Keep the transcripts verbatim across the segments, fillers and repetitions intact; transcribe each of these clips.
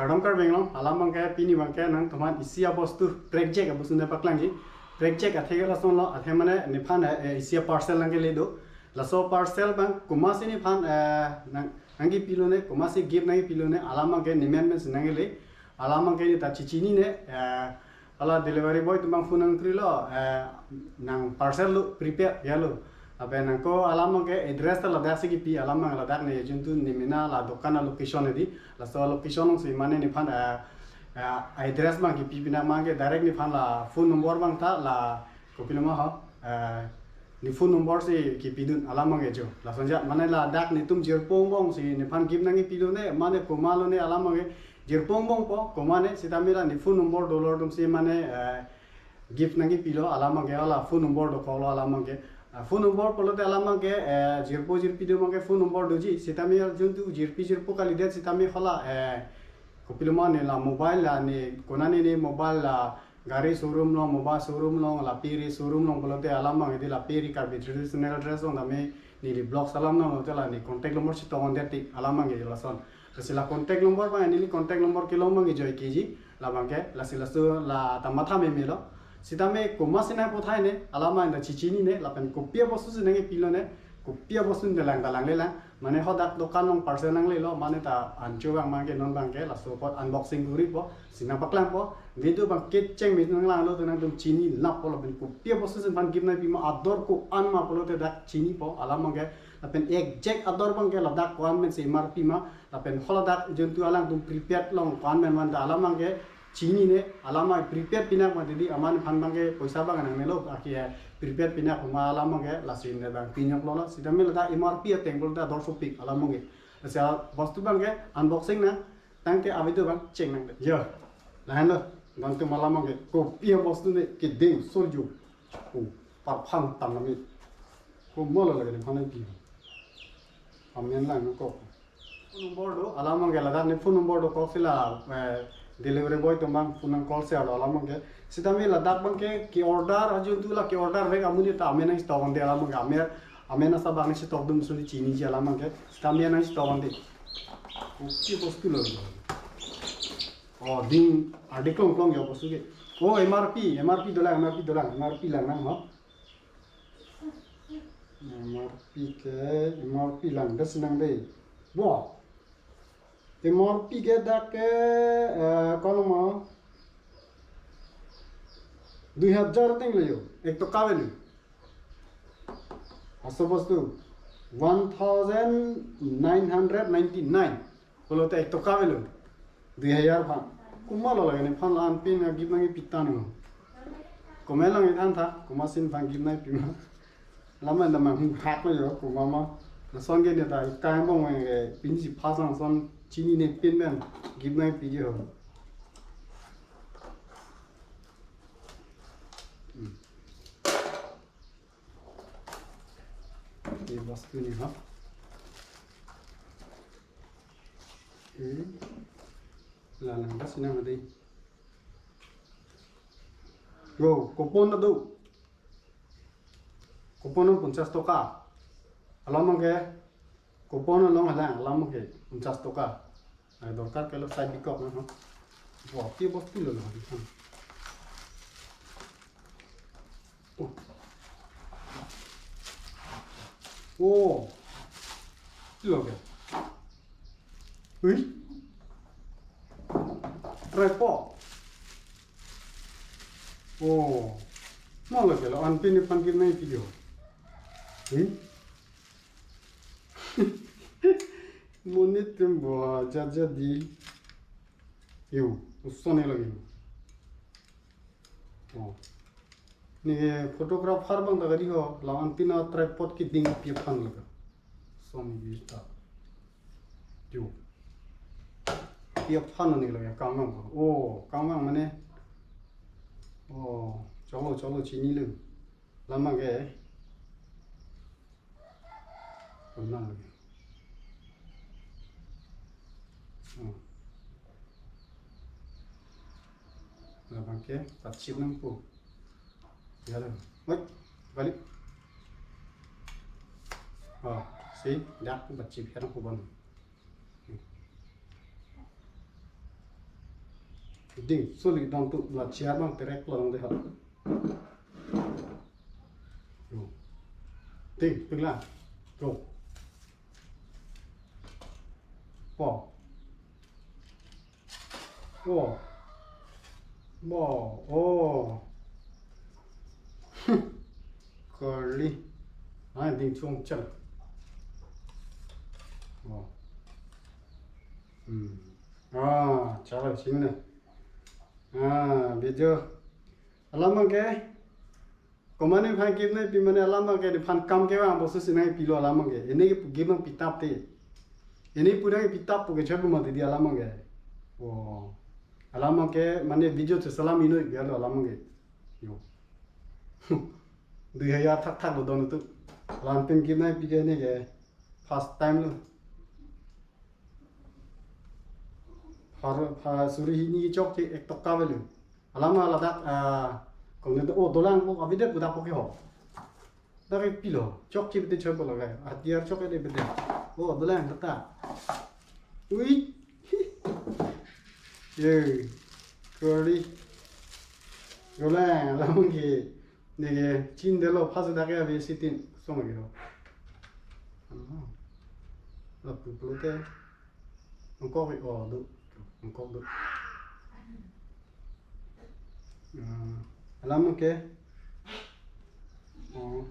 Kardom Karbi Anglong, alam abangke pini abangke nangtumphan isi abostu, crack jack abostu nangpaklangji. Crack jack athe ke lasonlo, athe mane nephan, eh, isi parcel nangkele do. Laso parcel abang komatsi nephan, eh, nang, nangkepilone, komatsi gift nangkepilone, alam abangke nemen mensi nangkele. Alam abangke neta chechinine, eh, hala delivery boy atum abang phone nangkrilo, eh, nang parcel lo prepare ya lo. Lapen nangko alam abangke address ta ladaksi kipi, alam abang ladak ne juntu nemena la dokan a location edi. Laso location alongsi mane nephan, eh, eh, address abang kipi pinak abangke direct nephan la phone number abang ta la kopiloma ho, eh, ne phone number si kipidun alam abangke jo. Lasonja mane ladak netum jirpo angbongsi nephan gift nangkepilone, mane komatlo ne alam abangke jirpo angbongpo, komane sitame la ne phone number dolor atumsi mane, eh, gift nangkepilo alam abangke hala phone number dokoklo alam abangke. Ah, phone number pulote alam abangke, eh, jirpo jirpi atum abangke phone number doji. Sitame juntu jirpi jirpo kalidet sitame hala, eh, kopiloma ne la mobile la ne konane ne mobile la gari showroom along, mobile showroom along, la piri showroom along pulote alam abang edi la piri Karbi traditional dress along tame neli vlog alam along te la ne contact number si tong-ondet tik alam abangke lason. Lasi la contact number abang neli contact number kelong abangke joi keji, labangke, lasi laso la ta matha memelo. Sitame komatsi nangpothaine, alam abang ta chechinine, lapen kopi abostu si nangkepilone, kopi abostu ta lang ta langlelang. Mane hadak dokan along parcel nanglelo, mane ta ancho abang abangke non abangke, laso apot unboxing koripo, si nangpaklangpo, video abang kecheng me nanglanglo te nangtum chini nangpo lapen kopi abostu si nephan gift nangpima ador ko-an ma pulote dak chinipo, alam abangke, lapen exact ador abangke ladak ko-an mensi M R P ma, lapen haladak juntu alangtum prepaid along ko-an men man ta alam abangke chinine, alam abang prepaid pinak ma didi aman nephan abangke poisa abang nangnelo, aki, eh, prepaid pinak ma alam abangke lasi ne abang pinyok lo la, sitame ladak M R P ateng pulote ador sopik alam abangke. Lasi abostu abangke unboxing nang, tangte a video abang cheng nang. Yo, lahenlo, nangtum alam abangke kopi abostu ne kedeng solju. Ko parphang tang kami. Komatlo lake nephan nangpi. Amen lang nangkok. Phone number do, alam abangke ladak ne phone number dokoksi la, eh, delivery boy atum abang phone nang call si arlo alam abangke. Sitame ladak abangke ke-order ajuntu la ke-order vek amonit ta amen nangsi tok-onde alam abangke. Amen, amen asa abang nangsi tokdun ason chiniji alam abangke. Sitame nangsi tok-onde. Kopi abostu lo. Oh, ding, ardi klong klong ya abostu ke. Oh, M R P, M R P dolang, M R P dolang, M R P lang nang ho. M R P ke, M R P lang, das nang dei. Bo. M R P ke dak ke, eh, kolom mo. Dui hajar teng le yo, ek toka avelo. Laso abostu, one thousand nine hundred ninety-nine. Pulote ek toka avelo. Dui hajar aphan. Komatlo lake nephan la-an pin a gift nangkepi tanglo. Comment lang nangthan tha, komatsi nephan gift nangpima. Alam abang ta manghak lo yo, komat ma. Lason ke neta kai angbong ke pinsi phas lason chinine pin pen gift nangpiji ho. Hmm. Ye bostu ne ha. Hmm. La lang das nang dei. Yo, coupon do. Coupon ponchas toka. Alam abangke. Coupon along halang, alam abangke ponchas toka. Ai dorkar kelo sai bikok na, ha. Bo, ki bostu lo lo, ha. Oh. Oh. Lo ke. Ui. Tripod. Oh. Malo ke lo, anpin nephan gift nangpiji ho. Ui. Monit atum bo jat jat di. Yo, uson ne lagi. Oh. Ne photographer abang ta kali ho, la-an pina tripod keding pi aphan lake. Sony Vista. Yo. Pi aphan ne lake, kangmang ko. Oh, kangmang mane. Oh, cholo, cholo, chinilo. Alam abangke. Konang lake. Oh. Labangke, pachip nangpo. Ya lo. Wait, balik. Oh, si, dak pachip ya nangpo bon. Ding, suli dam tu la chair bang terek long de ha. Yo. Ding, pingla. Yo. Po. Oh. Bo. Oh. Curly. Ah, ding chong chang. Oh. Hmm. Ah, chalo ching ne. Ah, video. Alam abang ke. Komat nephan gift nangpi mane alam abang ke nephan kam kevang pusi si nangpilo alam abang ke. Ene ke gift nangpi tap te. Ene pu nangpi tap pu ke chot pu mati di alam abang ke. Oh. Alam abang ke mane video te salam inoi biar lo alam abang ke. Yo. Dui hajar thakthak lo don tu. Alam pen gift nangpi ke ene ke. First time lo. Phar, phar suri hini chokche ek toka avelo. Alam ladak, ah, kong ne, oh, dolang ko, abidet budak ko ke ho. Dak ke pilo, chokche bete choi ko lagai. Atiar chok ede bete. Oh, dolang tata. Ui. Ye. Curly. Dolang, alam ke. Neke chin delo phas dak ke ave sitin song ke ho. Ano. Lapu pulote. Angkok ke, oh, do. Angkok do. Ah, alam ke. Oh.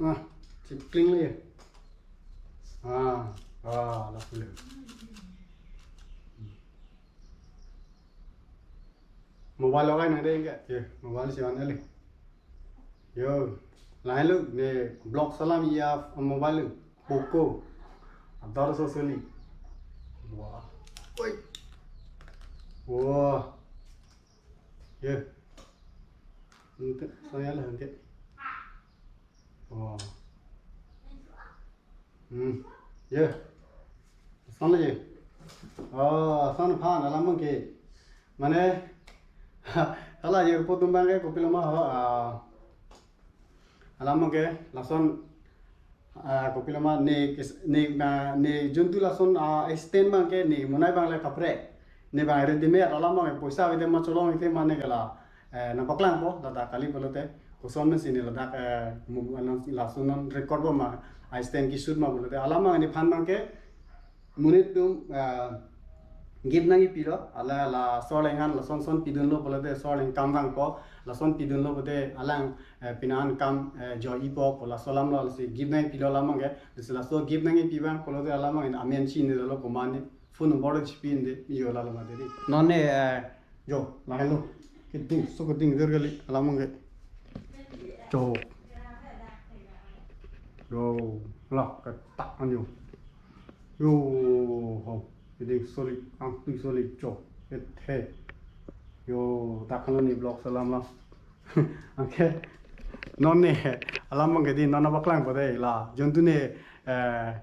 Ah, chip clean le. Ah, ah, lapu le. Mobile logai nang dei ke. Ye, mobile si an ele. Yo, lain lo ne vlog salam iya mobile lo. Poco. Ador so suli. Wah. Oi. Wah. Ye. Ante saya lah ante. Oh. Hmm. Ye. Lason le ye. Oh, lason aphan alam abang ke. Mane, hala ye po tum abang ke kopilo ma ho, ah, alam abang ke, lason, ah, kopilo ma ne, ne, na, ne juntu lason, ah, stand abang ke, ne monai abang le kaprek. Ne abang ready made alam abang ke, poisa avete ma cholong ite mane ke la. Eh, nangpaklangpo, ladak kali pulote, koson mesi ne ladak, eh, mu-, ano, lason non record bom ma, I stand ki shoot ma pulote, alam abang nephan abang ke, monit atum, eh, gift nangpilo, hala la so arleng an, lason son pidunlo pulote, so arleng kam vangpo, lason pidunlo pulote, alang, eh, pini an kam, eh, jo-ipo, pu laso alam lo, lasi gift nangpilo alam abang ke, lasi laso gift nangpi abang pulote alam abang amen chinilo komat ne, phone number chipi-un-e, yo la lo ma dei. Non ne, eh, yo, lahelo. Keding, so keding der kali, alam abang ke. Yo. Yo, la, ketak an yo. Yo, ho. Keding soli, angtui soli, yo. Ket he. Yo, dak lo ne vlog salam la. Okay. Non ne, alam abang ke dei, non nangpaklangpo dei, la. Juntu ne, eh,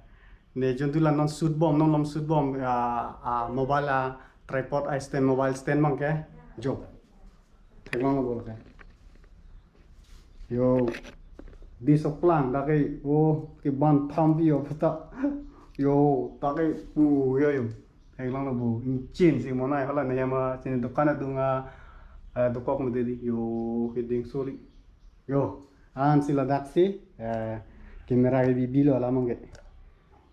ne juntu la non shoot bom, non malom shoot bom, ah, ah, mobile, ah, tripod, ah, stand, mobile stand abang ke. Jo. Theklong lo bol ke. Yo. Dei soplang dak ke, oh, ke ban tham pi yo peta. Yo, dak ke, uh, yo, yo. Theklong lo bu. Inchin si monai hala ne yama, sini dukan adung a, eh, dokok mede dei. Yo, keding soli. Yo, ansi ladak si, eh, camera ke bibi lo alam abang ke.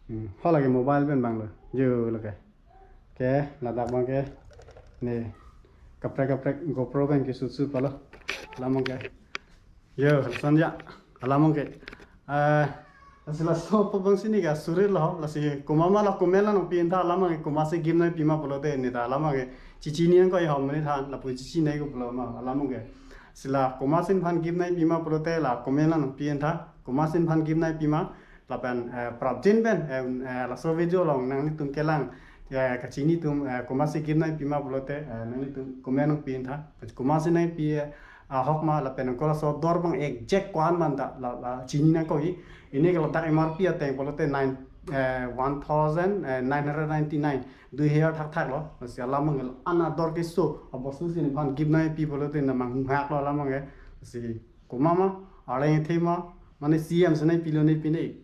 Hmm, hala ke mobile pen abang lo. Yo, lo ke. Ke, ladak abang ke. Ne, kaprek kaprek GoPro pen ke shoot shoot palo. Alam abang ke. Yo, lason ya. Alam abang ke. Eh, lasi laso pabang sini ke suri lo, lasi komat ma la comment la nangpi-un tha alam abang ke komatsi gift nangpi ma pulote ne ta alam abang ke. Chichini nangkok ho mane tha lapu chichini ko pulo ma alam abang ke. Lasi la komatsi nephan gift nangpi ma pulote la comment la nangpi-un tha. Komatsi nephan gift nangpi ma lapen, eh, prapjin pen, eh, eh, laso video along nanglitum kelang, eh, kachini atum, eh, komatsi gift nangpi ma pulote, eh, nanglitum comment nangpi-un tha. Komatsi nangpi, eh, ahok ma lapen ko laso dor abang exact ko-an ma ta la, la chini nangkok-i. Ene ke ladak M R P ateng pulote nine, eh, one thousand, eh, nine hundred ninety-nine. Dui hajar thakthak lo. Lasi alam abang ke la-an ador keso. Abosu si nephan gift nangpi pulote na manghak lo alam abang ke. Lasi komat ma, arleng the ma, mane C M si nangpilo ne pine.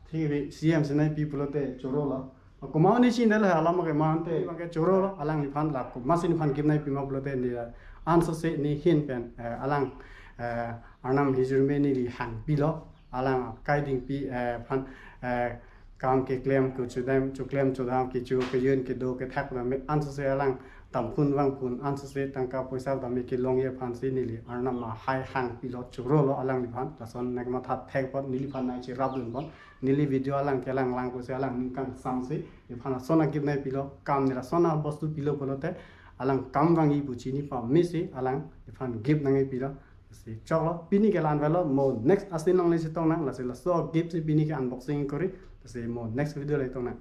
Thik ave, C M si nangpi pulote choro lo. Komat ne chinine lo, alam ke mante bang ke chorolo, alangliphan la komatsi nephan gift nangpi ma pulote ne, ansose ne ahin pen, eh, alang, eh, Arnam ahirjume neli hangpilo, alang kai dingpi, eh, aphan, eh, kam keklem, kechodam, choklem chodam, kecho kejun kedo kethak dam, ansose alang tamphun vangphun, ansose tangka poisa dam kelongji aphansi neli Arnam ahai hangpilo, chorolo alangliphan. Lason nangmatha thek apot neliphan nangcherapdun apot, neli video alang kelang lang pusi alang ning kangsamsi nephan lason a-gift nangpilo, kam ne lason abostu pilo pulote alang kam vangji pu chini pamesi alangliphan gift nangpilo. Si choklo, pini ke la-an avelo, mo next asin along le chetong nang, lasi laso gift si pini ke unboxing kori, lasi mo next video le tong nang.